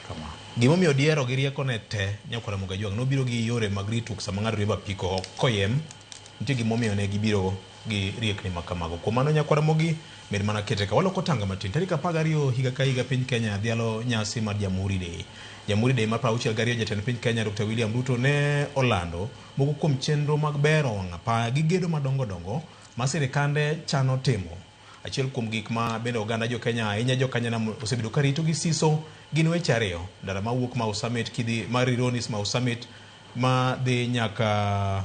Kama. Gimomiyo Odiero gi riekone te nyakwar Ramogi Ajwang' nobiro gi yore mag ritruok sama ng'ato riembo apiko ok koyiem, nitie gimomiyo ne gibiro gi riekni ma kamago. Kuom mano nyakwar Ramogi med mana kete ka. Waloko tanga matin. Tarik 12 higa ka higa piny Kenya dhialo nyasi mar Jamhuri Day. Jamhuri Day mar 62 jatend piny Kenya Dr. William Ruto ne olando moko kuom chenro mag bero wang' apaya gi gedo madongo dongo ma sirikande chano timo. Achiel kuom gik ma bende oganda jo Kenya ahinya jo Kanyanam osebedo ka rito gi siso gin weche ariyo. Ndara mawuok Mau Summit kidhi mar Rironi Mau Summit ma dhi nyaka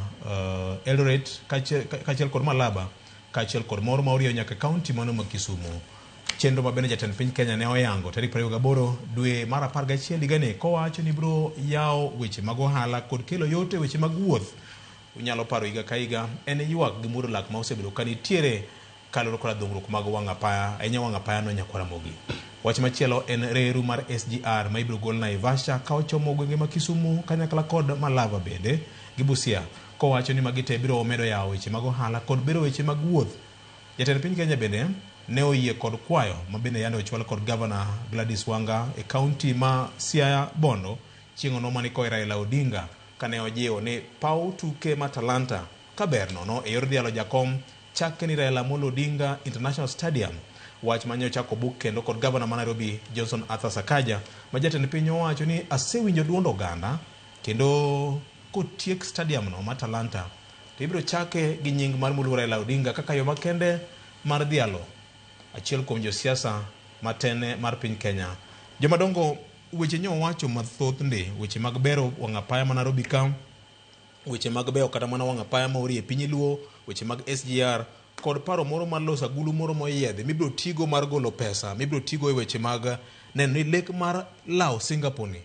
Eldoret kaachiel kod Malaba kaachiel kod moro ma orieyo nyaka kaunti mano ma Kisumu. Chenro ma bende jatend piny Kenya ne oyango tarik 28 dwe mar 11 higani kowacho ni biro yawo weche mag ohala kod kelo yot e weche mag wuoth. Unyalo paro higa ka higa en ywak gi muodo lak ma osebedo ka nitiere kaluwore koda dhungruok mag wang' apaya, ahinya wang' apaya no nyakwar Ramogi. Wach machielo en reru mar SGR ma ibiro gol Naivasha ka ochomo gwenge ma Kisumu kanyakla kod Malava bende gi Busia kowacho ni magi te biro medo yawo weche mag ohala kod bero weche mag wuoth. Jatend piny Kenya bende ne oyie kod kwayo ma bende yande ochwal kod Gavana Gladys Wanga e kaunti ma Siaya Bondo chieng'ono mane koe Raila Odinga kane ojiwo ni paw tuke ma Talanta ka ber nono e yor dhialo jakom chake ni Raila Amolo Odinga International Stadium. Wach mane ochako buk kendo kod gavana ma Nairobi Johnson Arthur Sakaja ma jatend piny owacho ni asewinjo duond oganda kendo kotiek stadium no ma Talanta to ibiro chake gi nying mar moluor Raila Odinga kaka yo makende mar dhialo achiel kuom josiasa matene mar piny Kenya. Jomadongo weche nyo wacho mathoth ndi weche mag bero wang' apaya ma Nairobi ka weche mag beyo kata mana wang' apaya ma orie piny Luo, weche mag SGR kod paro moro mar loso agulu moro moyiedhi mibiro tigo mar golo pesa mibiro tigo e weche mag neno ni lek mar lawo Singapore ni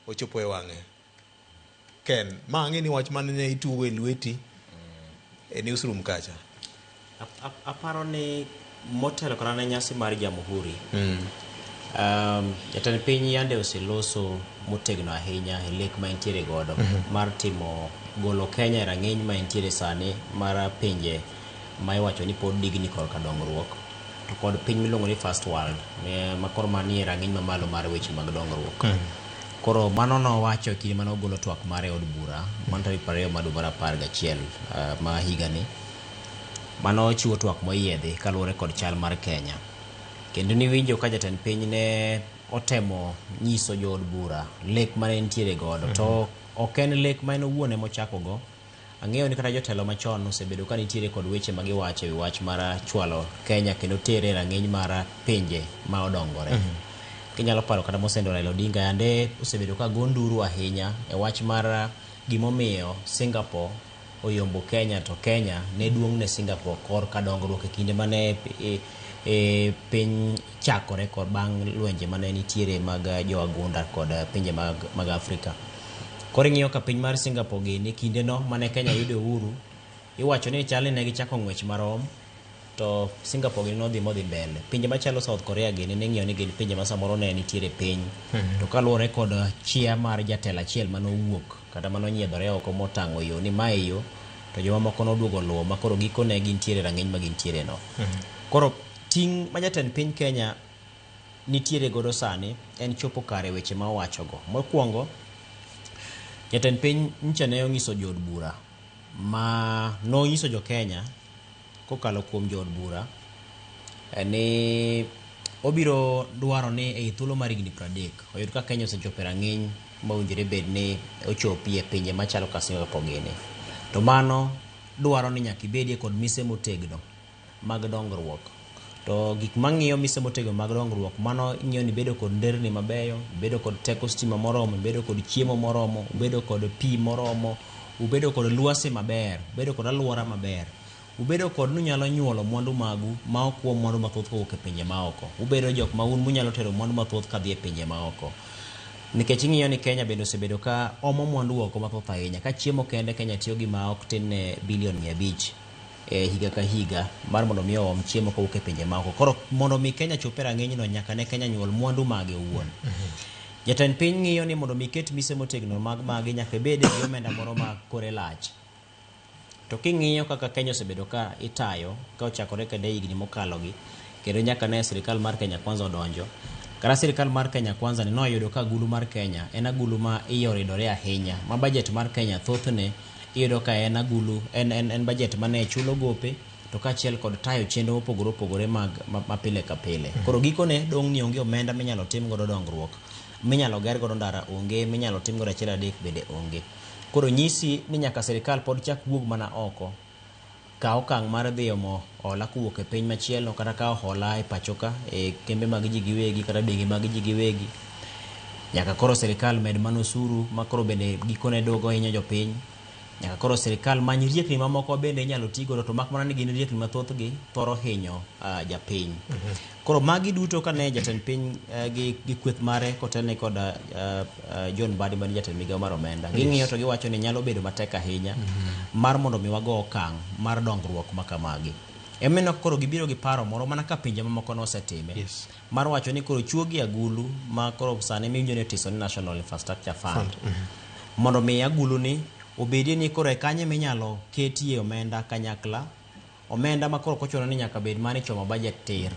ochopo e wang'e. Ken, ma ang'e ni wach mane ne itugo e lweti e newsroom kacha. Aparo ni motelo kata ne nyasi mar Jamhuri, jatend piny yande oseloso motegno ahinya e lek ma entiere godo mar timo golo Kenya e rang'iny ma entiere sani mar pinje ma iwacho ni pod digni korka dongruok to kod piny miluongo ni first world ma koro manie rang'iny mamalo mar weche mag dongruok. Koro mano nowacho e kinde mane ogolo twak mare e od bura mano tarik 20 mar dwe mar 11 ma higani. Mano chiwo twak moyiedhi kaluwore kod chal mar Kenya. Kendo niwinjo ka jatend piny ne otemo nyiso jood bura lek mane entiere godo. To ok en lek ma en owuon ema ochako go. Ang'eyo ni kata jotelo machon osebedo ka nitiere kod weche ma giwacho e wi wach mar chwalo Kenya kendo tere e rang'iny mar pinje ma odongore. Kinyalo paro kata mosendo Raila Odinga yande osebedo ka go nduru ahinya e wach mar gimomiyo Singapore oyombo Kenya to Kenya ne duong' ne Singapore korka dongruok e kinde mane piny chakore kod bang' lwenje mane nitiere mag jowagunda kod pinje mag Afrika. Koro ing'iyo ka piny mar Singapore gini kindeno mane Kenya yudo uhuru iwacho ni chal ni ne gichako ng'wech marom to Singapore gini nodhi modhi mbele. Pinje machalo South Korea gini ning'iyo ni gin pinje ma samoro ne nitiere piny. To kaluwore kod chia mar jatelo achiel mane owuok kata mane onyiedhore oko motang'o yo ni mae yo to jomamoko noduogo luwo ma koro gikone gintiere rang'iny ma gintiere no. Koro ting' ma jatend piny Kenya nitiere godo sani en chopo kare weche ma owachogo. Mokwongo, jatend piny ncha ne onyiso jood bura ma nonyiso jo Kenya kokalo kuom jood bura ni obiro dwaro ni ei thuolo mar higni 30 oyud ka Kenya osechopo e rang'iny mowinjore bed ni ochopi e pinje machalo ka Singapore gini. To mano dwaro ni nyaka ibedie kod mise motegno mag dongruok. To gik mang'iyo mise motegno mag dongruok, mano ing'iyo ni ibedo kod nderni mabeyo, ibedo kod teko stima moromo, ibedo kod chiemo moromo, ubedo kod pi moromo, ubedo kod lwasi maber, ubedo kod alwora maber, ubedo kod nunyalo nyuolo mwandu magu ma ok kuom mwandu mathoth kowuok e pinje maoko. Ubedo jok ma un munyalo tero mwandu mathoth kadhi e pinje maoko. Nikech ing'iyo ni Kenya bende osebedo ka omo mwandu oko mathoth ahinya. Ka chiemo kende Kenya tiyo gi ma ok tin ne bilion 500 e higa ka higa mar mondo mi oom chiemo kowuok e pinje maoko. Koro mondo mi Kenya chop e rang'iny no nyaka ne Kenya nyuol mwandu mage owuon. Jatend piny ng'iyo ni mondo mi ket mise motegno mag magi nyaka ibed gi omenda moro ma kore lach. To king'iyo kaka Kenya osebedo ka itayo ka ochakore kende higni mokalo gi kendo nyaka ne sirikal mar Kenya Kwanza odonjo, Kata sirkal mar Kenya Kwanza ni noyudo ka agulu mar Kenya en agulu ma iye oridore ahinya, ma budget mar Kenya thothne iyudo ka en agulu en, en, en budget mane chulo gope to kaachiel kod tayo chenro mopogore opogore mag ma pile ka pile. Koro gikone dong' ni onge omenda minyalo tim godo dongruok, minyalo ger godo ndara onge, minyalo tim godo achiel adek bende onge. Koro nyisi ni nyaka sirkal pod chak wuog mana oko kaw okang' mar dhi omo hola kowuok e piny machielo kata kawo hola e pachoka e kembe mag ji giwegi kata bengi mag ji giwegi. Nyaka koro sirkal med mana osuru ma koro bende gikone duogo hinyo jopiny. Nyaka koro sirkal many riekni mamoko bende inyalo ti godo to mak mana ni gin riekni ma thothgi thoro hinyo japiny. Koro magi duto kane jatend piny gi kweth mare kotelne kod John Mbadi mane jatend migawo mar omenda. Ging'iyo to giwacho ni nyalo bedo matek ahinya mar mondo mi wago okang' mar dongruok ma kamagi. Emomiyo koro gibiro gi paro moro mana ka pinje mamoko nosetime. Mar wacho ni koro chuogi agulu ma koro sani miwinjo ni otiso ni National Infrastructure Fund. Mondo mi agulu ni obedie ni koro e kanye minyalo ketie omenda kanyakla. Omenda ma koro kochuno ni nyaka bed mane ichomo budget tir.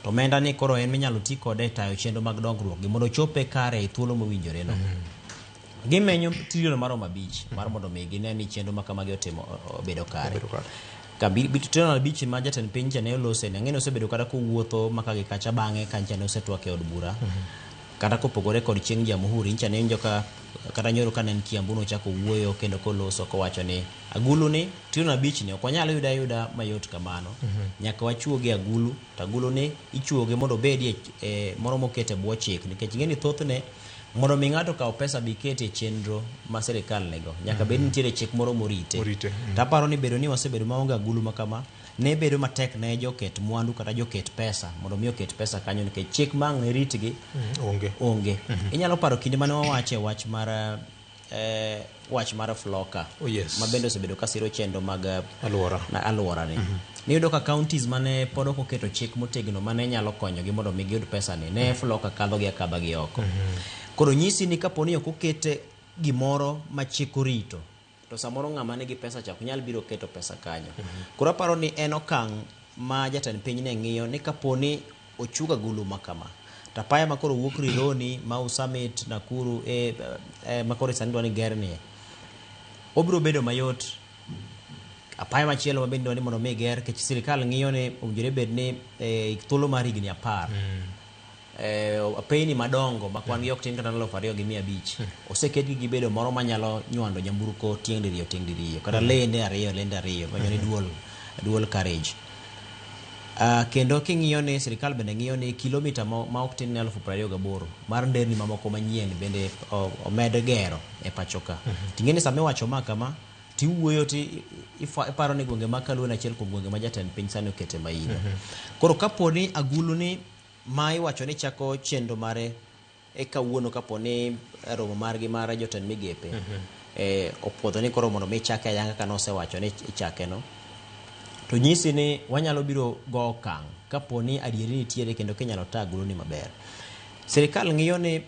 To omenda ni koro en minyalo ti kode e tayo chenro mag dongruok gi mondo ochope kare e thuolo mowinjore no. Gimenyo trilion maromo 5 mar mondo mi gine ni chenro ma kamagi otimo obedo kare. Obedo kare. Ka trilion 5 ma jatend piny cha ne olose ni ang'e ni osebedo kata kowuotho maka gi kacha bang'e ka ncha ne osetwak e od bura. Kata kopogore kod chieng' Jamhuri ncha ne winjo ka kata nyoro ka ne en Kiambu nochako wuoyo kendo koloso kowacho ni agulu ni trilion 5 ni ok wanyal yude ayuda mayot kamano. Nyaka wachuoge agulu to agulu ni ichuoge mondo obedie moro mokete bwo chik nikech ing'e ni thothne mondo mi ng'ato kaw pesa bi kete e chenro ma sirikal nigo nyaka bed nitiere chik moro morite. To aparo ni bedo ni wasebedo maonge agulu ma kama ne bedo matek ne joket mwandu kata joket pesa mondo mi oket pesa kanyo nikech chik ma ang' ne ritgi Onge. onge. Inyalo paro kinde mane wawache wach mar wach mar Floka. Oh, yes. Ma bende osebedo ka siro chenro mag Alwora. na alwora ni. Niyudo ka counties mane pod ok oketo chik motegno mane nyalo konyogi mondo mi giyud pesa ni ne Floka kadho gi akadha gi oko. Koro nyisi ni kapo ni ok okete gimoro ma chik orito to samoro ng'ama nigi pesa cha ok nyal biro keto pesa kanyo. Koro aparo ni en okang' ma jatend piny ne ng'iyo ni kapo ni ochung agulu ma kama to apaya ma koro wuok Rironi, Mau Summit, Nakuru ma koro sani dwa ni gernie obiro bedo mayot. Apaya machielo ma bende dwa ni mondo mi ger nikech sirikal ng'iyo ni owinjore bed ni thuolo mar higni 10 apeyni madongo ma kwan gi ok tin kata 2,500 oseketgi gibedo moro manyalo nywando nyamburko tieng' diriyo tieng' diriyo kata lende ariyo lende ariyo manyo ni dual carriage. Kendo king'iyo ni sirikal bende ng'iyo ni kilomita ma ok tin ne 28,000 mar nderni mamoko manyien bende omed gero e pacho ka. Ting'e ni sama iwacho ma kama tiwuoyo ti iparo ni gwenge mag Kaluo en achiel kuom gwenge ma jatend piny sani okete maino. Koro kapo ni agulu ni ma iwacho ni chako chenro mare e kawuono kapo ni romo margi mar jotend migepe opuodho ni koro mondo mi chake ayanga kaka nosewacho ni ichake no, to nyisi ni wanyalo biro go okang' kapo ni adieri nitiere kendo kinyalo ta agulu ni maber. Sirikal ng'iyo ni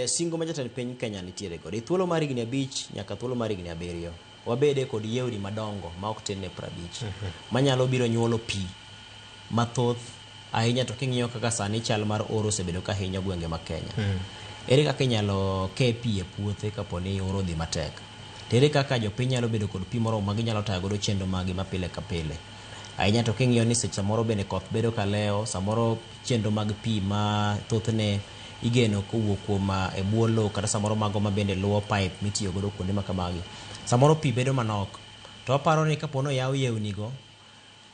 singo ma jatend piny Kenya nitiere godo e thuolo mar higni 5 nyaka thuolo mar higni 7 wabede kod yewni madongo ma ok tin ne 50 manyalo biro nyuolo pi mathoth ahinya to king'iyo kaka sani chal mar oro osebedo ka hinyo gwenge mag Kenya. Ere kaka inyalo ke pi e puothe kapo ni oro odhi matek? To ere kaka jopiny nyalo bedo kod pi moromo ma ginyalo tayo godo chenro maggi ma pile ka pile? Ahinya to king'iyo ni seche samoro bende koth bedo ka lewo, samoro chenro mag pi ma thothne igeno kowuok kuom e bwo lowo kata samoro mago ma bende luwo pipe mitiyo godo kuonde ma kamagi. Samoro pi bedo manok. To aparo ni kapo ni oyaw yewni go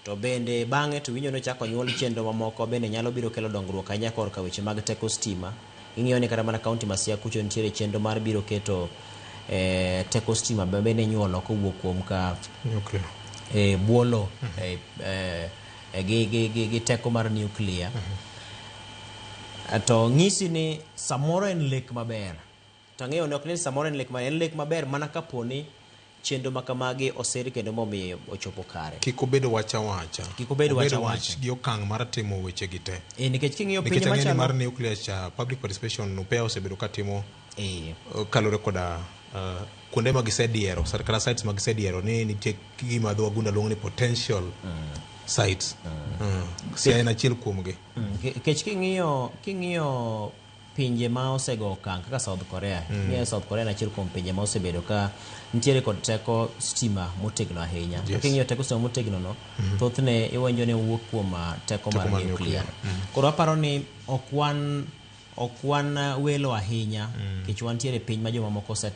to bende bang'e to winjo ni ochako nyuol chenro mamoko bende nyalo biro kelo dongruok ahinya korka weche mag teko stima. Ing'iyo ni kata mana kaunti ma Siaya kucho nitiere chenro mar biro keto teko stima ma bende inyuolo kowuok kuom ka Nuclear. Bwo lowo gi teko mar nuclear. To ng'isi ni samoro en lek maber. To ang'eyo ni ok ni samoro en lek maber, en lek maber mana kapo ni chenro ma kamagi osir kendo momiyo ochopo kare. Kik obedo wach awacha. Kik obedo wach Obedo awacha. wach gi okang' mar timo weche gi te. Nikech king'iyo Nikech pinje ang'eyo ni machalo mar nuclear cha public participation UPEA osebedo ka timo kaluwore koda kuonde ma gisediero, kata sites ma gisediero ni nitie gima dho wagunda luongo ni potential Sites. Siaya en achiel kuomgi. Kech king'iyo pinje ma osego okang' kaka South Korea, ing'iyo South Korea en achiel kuom pinje ma osebedo ka nitiere kod teko stima motegno ahinya. To king'iyo teko stima motegno no, thothne iwenjo ni owuok kuom teko mar mar nuclear. nuclear. Koro aparo ni ok wan welo ahinya, nikech wantiere e piny ma jomamoko ose